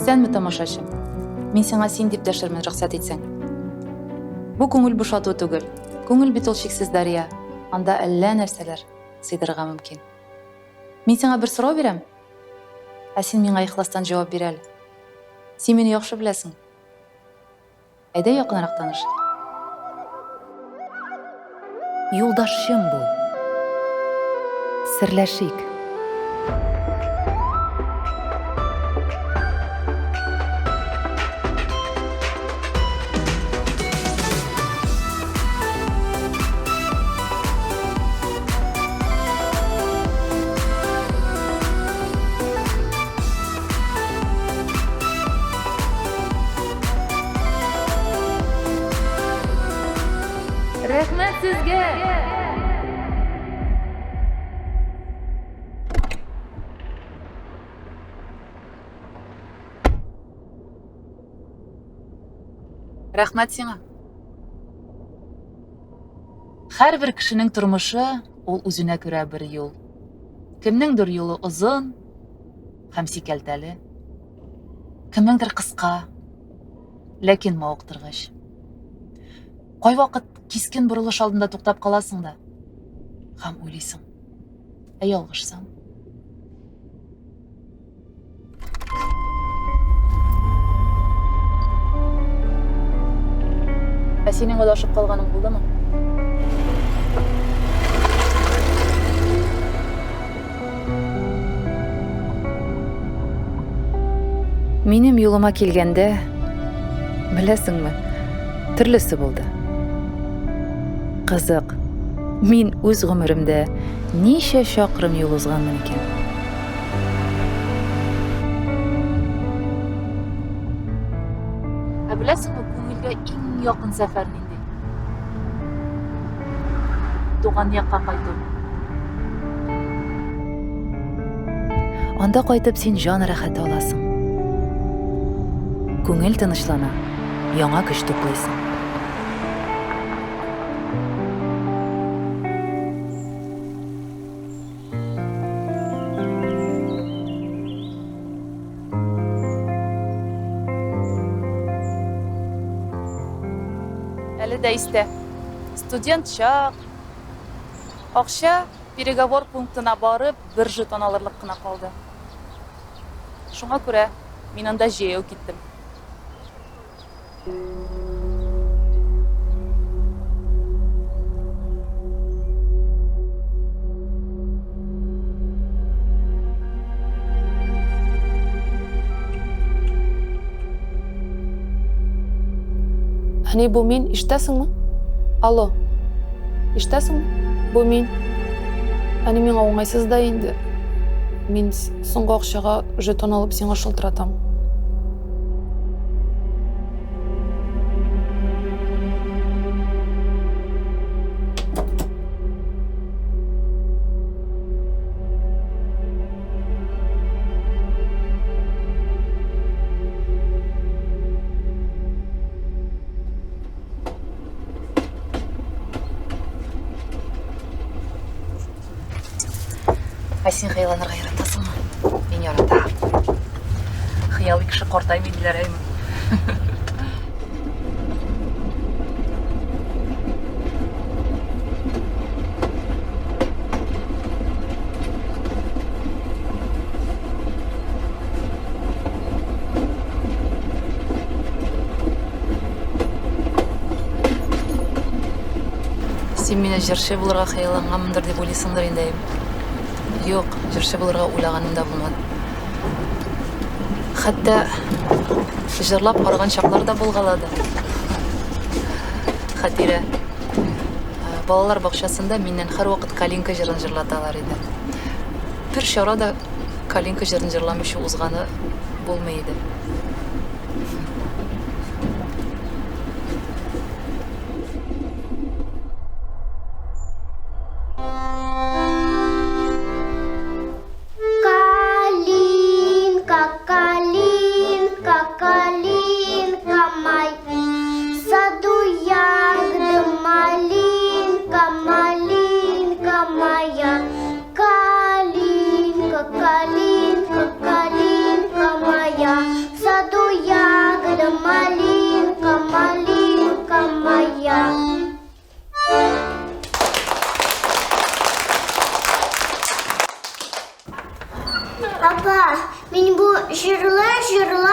Исәнме, тамашачы. Мин сиңа син дип дәшермен, рөхсәт итсәң. Бу күңел бушату түгел. Күңел бит ул чиксез дәрья. Анда әллә нәрсәләр сыйдырырга мөмкин. Мин сиңа бер сорау бирәм, ә син миңа ихластан җавап бир әле. Син мине яхшы беләсең. Әйдә якынрак танышыйк. Юлдашчым бул. Серләшик. Рәхмәт сезгә! Рәхмәт сиңа. Һәрбер кешенең тормышы ул үзенә күрә бер юл. Кемнеңдер юлы озын һәм сикәлтәле, кемнеңдер кыска, ләкин мавыктыргыч. Кайвакыт кискен борылыш алдында туктап каласың да һәм уйлыйсың. Ә ялгышсам? Ә синең адашып калганың булдымы? Минем юлыма килгәндә, беләсеңме, төрлесе булды. Кызык, мин үз гомеремдә ничә чакрым юл узганмын икән? Ә беләсеңме, күңелгә иң якын сәфәр нинди? Туган якка кайту. Анда кайтып син җан рәхәте аласың. Күңел тынычлана, яңа көч туплыйсың. Әле дә истә. Студент чак. Акча переговор пунктына барып, бер жетон алырлык кына калды. Шуңа күрә мин анда җәяү киттем. Әни, бу мин, ишетәсеңме? Алло. Ишетәсеңме? Бу мин. Әни, миңа уңайсыз да инде. Мин соңгы акчага жетон алып сиңа шылтыратам. Ә син хыялланырга яратасыңмы? Мин яратам. Хыялый кеше картаймый диләр, әйме? Син мине җырчы булырга хыялланганмындыр дип уйлыйсыңдыр инде. Юк, җырчы булырга уйлаганым да булмады. Хәтта җырлап караган чаклар да булгалады. Хәтирә. Балалар бакчасында миннән һәрвакыт Калинка җырын җырлаталар иде. Бер чара да Калинка җырын җырламыйча узганы булмый иде. Калинка, калинка, калинка май, саду ягоды, малинка, малинка моя. Калинка, калинка, калинка моя, саду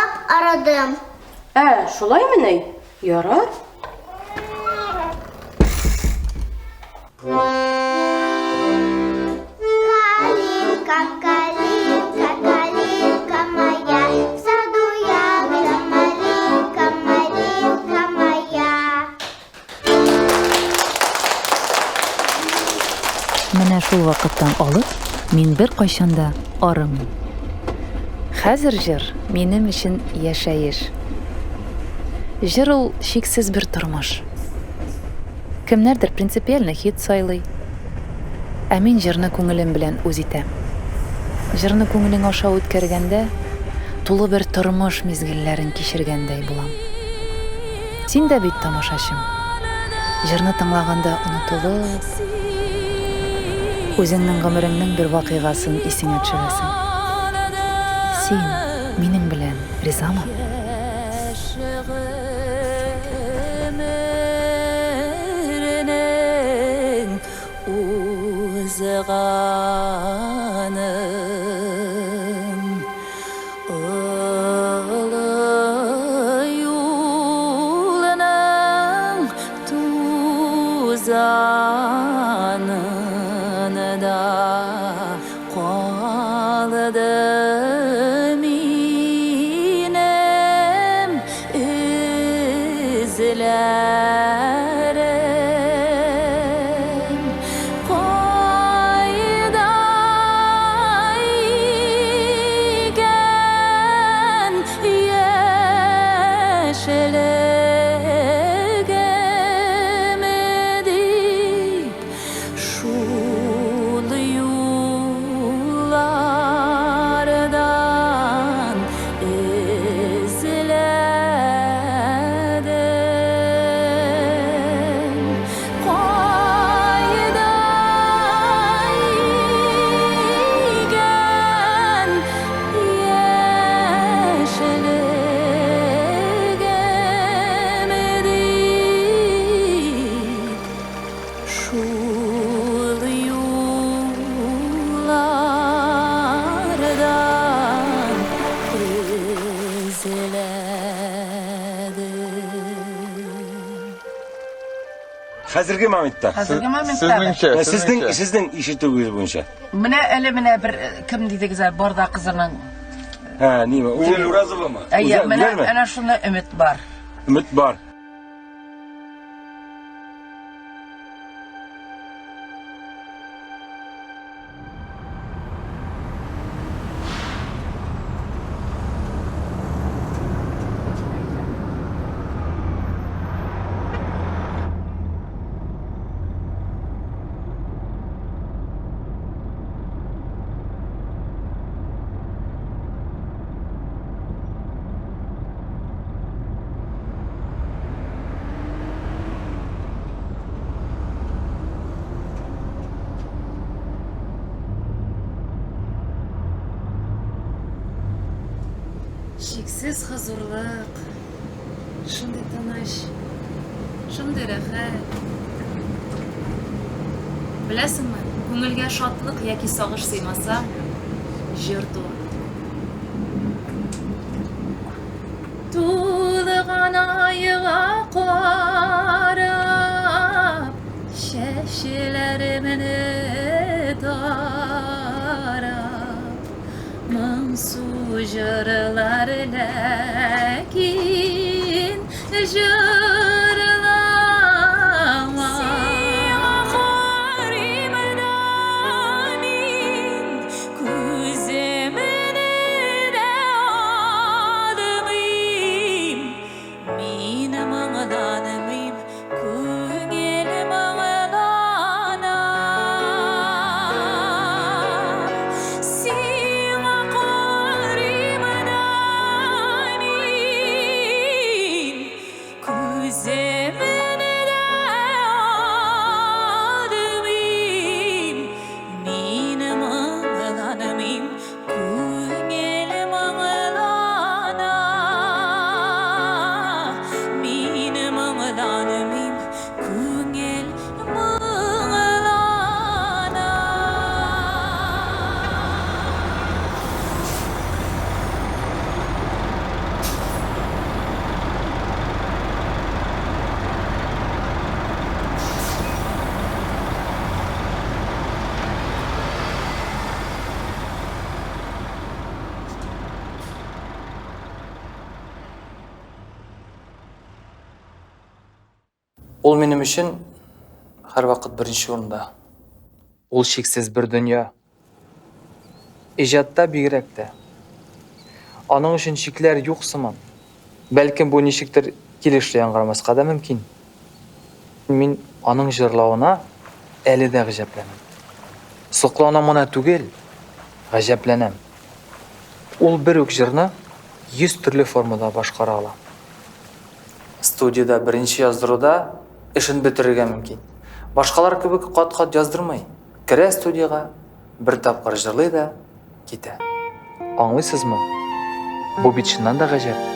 Йоклап арыдым. Ә, шулаймыни? Ярар. Калинка, калинка, калинка моя, в саду ягода малинка, малинка моя. Менә шул вакыттан алып, мин беркайчан да арымыйм. Хәзер җыр минем өчен яшәеш. Җыр ул чиксез бер тормыш. Кемнәрдер принципиально хит сайлый. Ә мин җырны күңелем белән үз итәм. Җырны күңелең аша үткәргәндә, тулы бер тормыш мизгелләрен кичергәндәй булам. Син дә бит тамашачым. Җырны тыңлаганда онытылып, үзеңнең гомереңнең бер вакыйгасын исеңә төшерәсең. Син минем белән ризамы? Олы юлның тузанында калды минем эзләрем. Кайда икән яшьлегем дип, шул юллардан эзләдем. Кайда икән яшьлегем дип, шул юллардан эзләдем. Хәзерге моментта. Хәзерге моментта. Сезнеңчә, Сезнең сезнең ишетүегез буенча. Менә әле менә бер кем дидегез әле Барда кызының. Һә, ниме? Ул Уразовамы? Әйе, менә әнә шуны өмет бар. Өмет бар. Чиксез хозурлык, шундый тыныч, шундый рәхәт. Беләсеңме, күңелгә шатлык яки сагыш сыймаса, җыр туа. Тулган айга карап, чәчләремне тарап, моңсу җырлар ләкин җырлама. Сиңа карыйм да мин, күземне дә алмыйм. Мин моңланмыйм, күңел моңлана. Сиңа карыйм да мин, күземне Ул минем өчен һәрвакыт беренче урында. Ул чиксез бер дөнья. Иҗатта бигрәк тә. Аның өчен чикләр юк сыман. Бәлкем бу ничектер килешле яңгырамаска да мөмкин. Мин аның җырлавына әле дә гаҗәпләнәм. Сокланам гына түгел, гаҗәпләнәм. Ул бер үк җырны 100 төрле формада башкара ала. Студиядә беренче яздыруда эшен бетерергә мөмкин. Башкалар кебек кат-кат яздырмый. Керә студиягә, бер тапкыр җырлый да китә. Аңлыйсызмы? Бу бит чыннан да гаҗәп.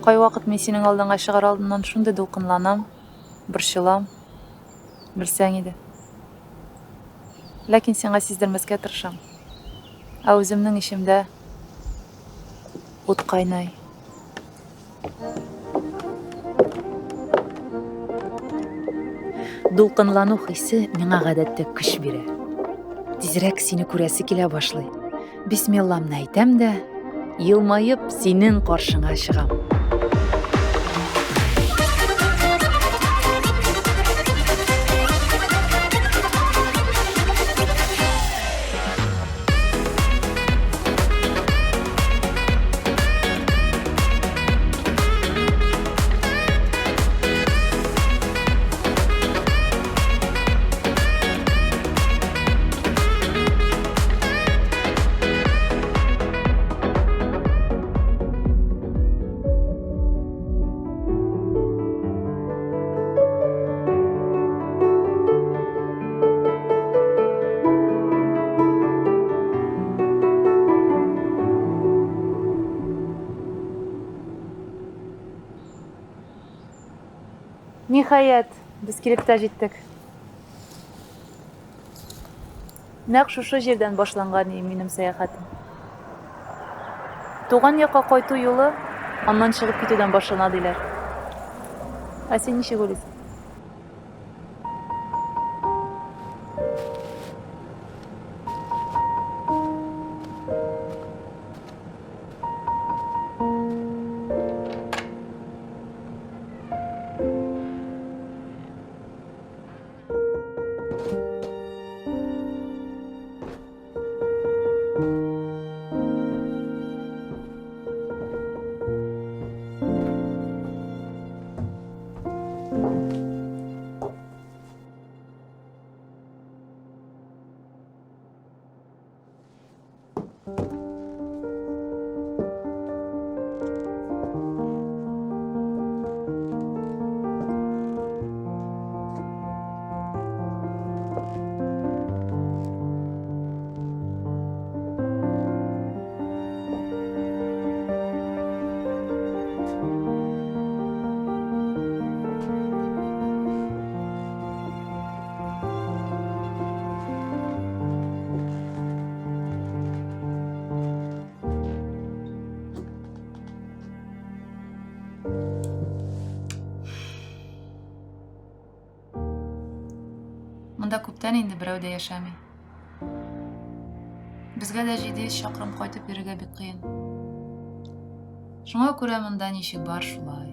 Кайвакыт мин синең алдыңа чыгар алдыннан шундый дулкынланам, борчылам. Белсәң иде. Ләкин сиңа сиздермәскә тырышам. Ә үземнең эчемдә ут кайнай. Дулкынлану хисе миңа гадәттә көч бирә. Тизрәк сине күрәсе килә башлый. Бисмилламны әйтәм дә, елмаеп синең каршыңа чыгам. Ниһаять, без килеп тә җиттек. Нәкъ шушы җирдән башланган и минем сәяхәтем. Туган якка кайту юлы аннан чыгып китүдән башлана диләр. Ә син ничек уйлыйсың? Монда күптән инде берәү дә яшәми. Безгә дә 700 чакрым кайтып йөрергә бик кыен. Шуңа күрә монда ничек бар шулай.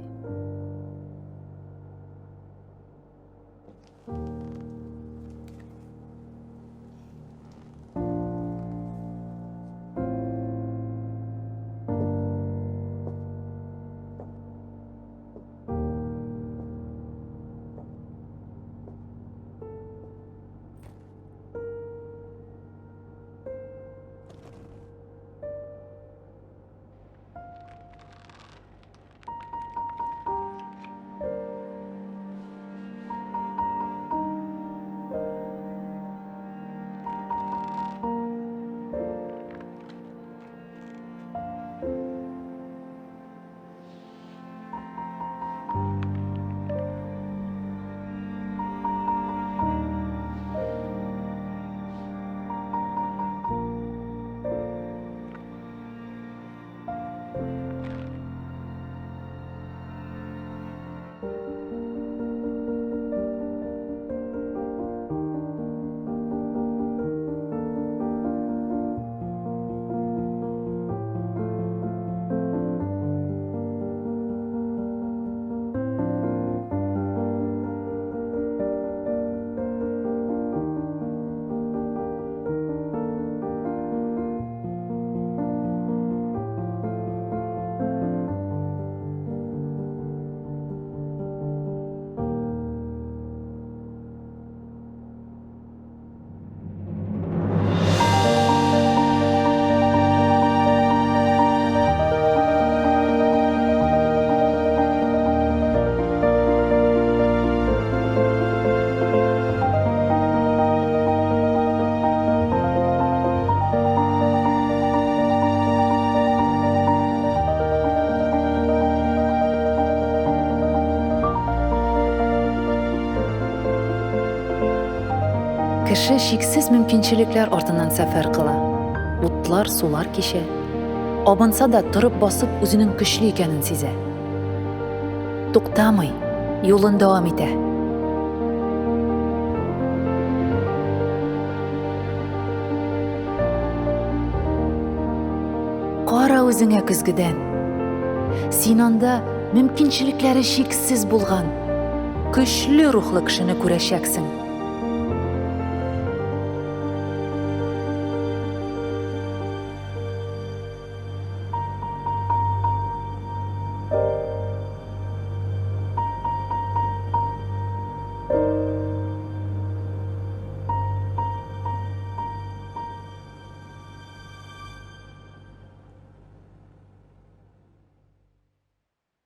Кеше чиксез мөмкинчелекләр артыннан сәфәр кыла. Утлар, сулар кичә. Абынса да, торып басып, үзенең көчле икәнен сизә. Туктамый, юлын дәвам итә. Кара үзеңә көзгедән. Син анда мөмкинчелекләре чиксез булган, көчле рухлы кешене күрәчәксең.